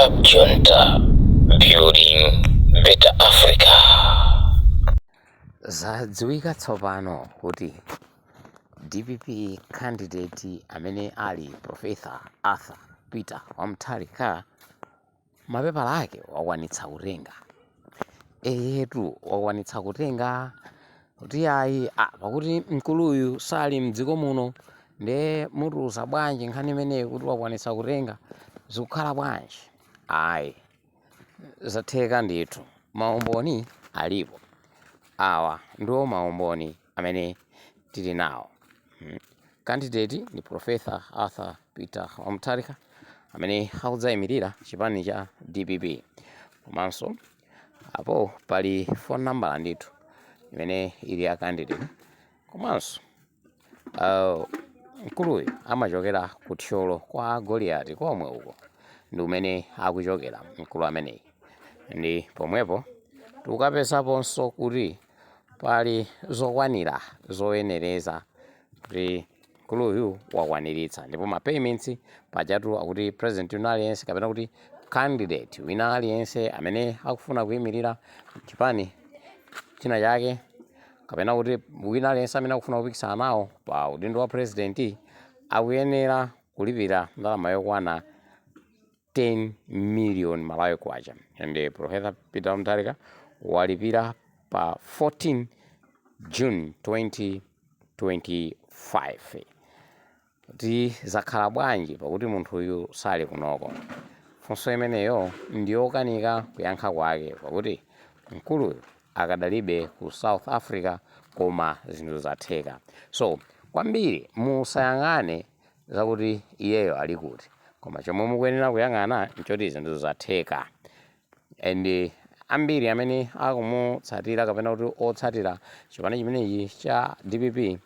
Club Junta, building better Africa. Zadziwika tsopano kuti DPP candidate amene ali Professor Arthur Peter Mutharika mapepala ake wakwanitsa kutenga. Eyetu, wakwanitsa kutenga kuti ayi, pakuti mkuluyu sali mdziko muno, nde mutiuza bwanji nkhani imeneyi kuti wakwanitsa kutenga, zikukhala bwanji? Ayi, zatheka ndithu, maumboni alipo. Awa ndiwo maumboni amene tili nawo. Candidate ndi Professor Arthur Peter Mutharika amene akudzayimirira chipani cha DPP. Komanso apo pali phone number ndithu imene ili ya candidate. Komanso mkuluyu amachokera ku Thyolo kwa Goliati komwe uko ndi umene akuchokera mkulu ameneyi. Ndi pomwepo tikukapezaponso kuti pali zokwanira zoyenereza kuti mkuluyu wakwaniritsa. Ndipo ma payments pajatu akuti president wina aliyense kapena kuti candidate wina aliyense amene akufuna kuyimirira chipani china chake kapena kuti wina aliyense amene akufuna kupikisana nawo pa udindo wa president akuyenera kulipira ndalama yokwana 10 million Malawi kwacha, and Professor Peter Mutharika walipira pa 14 June 2025. Kuti zakhala bwanji pakuti munthuyu sali kunoko? Funso imeneyo ndiyokanika kuyankha kwake, pakuti mkuluyu akadalibe ku South Africa, koma zinthu zatheka. So kwambiri musayang'ane zakuti iyeyo ali kuti, koma chomwe mukuyenera kuyang'ana nchoti zinthu zatheka. And ambiri amene akumutsatira kapena kuti otsatira chipani chimenechi cha DPP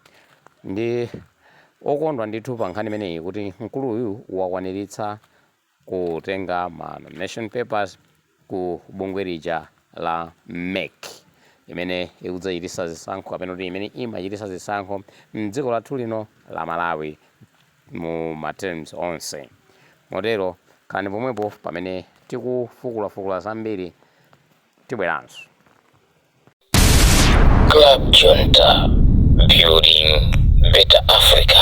ndi okondwa ndithu pa nkhani imeneyi kuti mkuluyu wakwaniritsa kutenga ma nomination papers ku bungwe lija la MEC imene ikudzachitisa zisankho kapena kuti imene imachitisa zisankho mdziko lathu lino la Malawi mu ma terms onse. Motero khalani pomwepo pamene tikufukulafukula zambiri, tibweranso. Club Junta, building better Africa.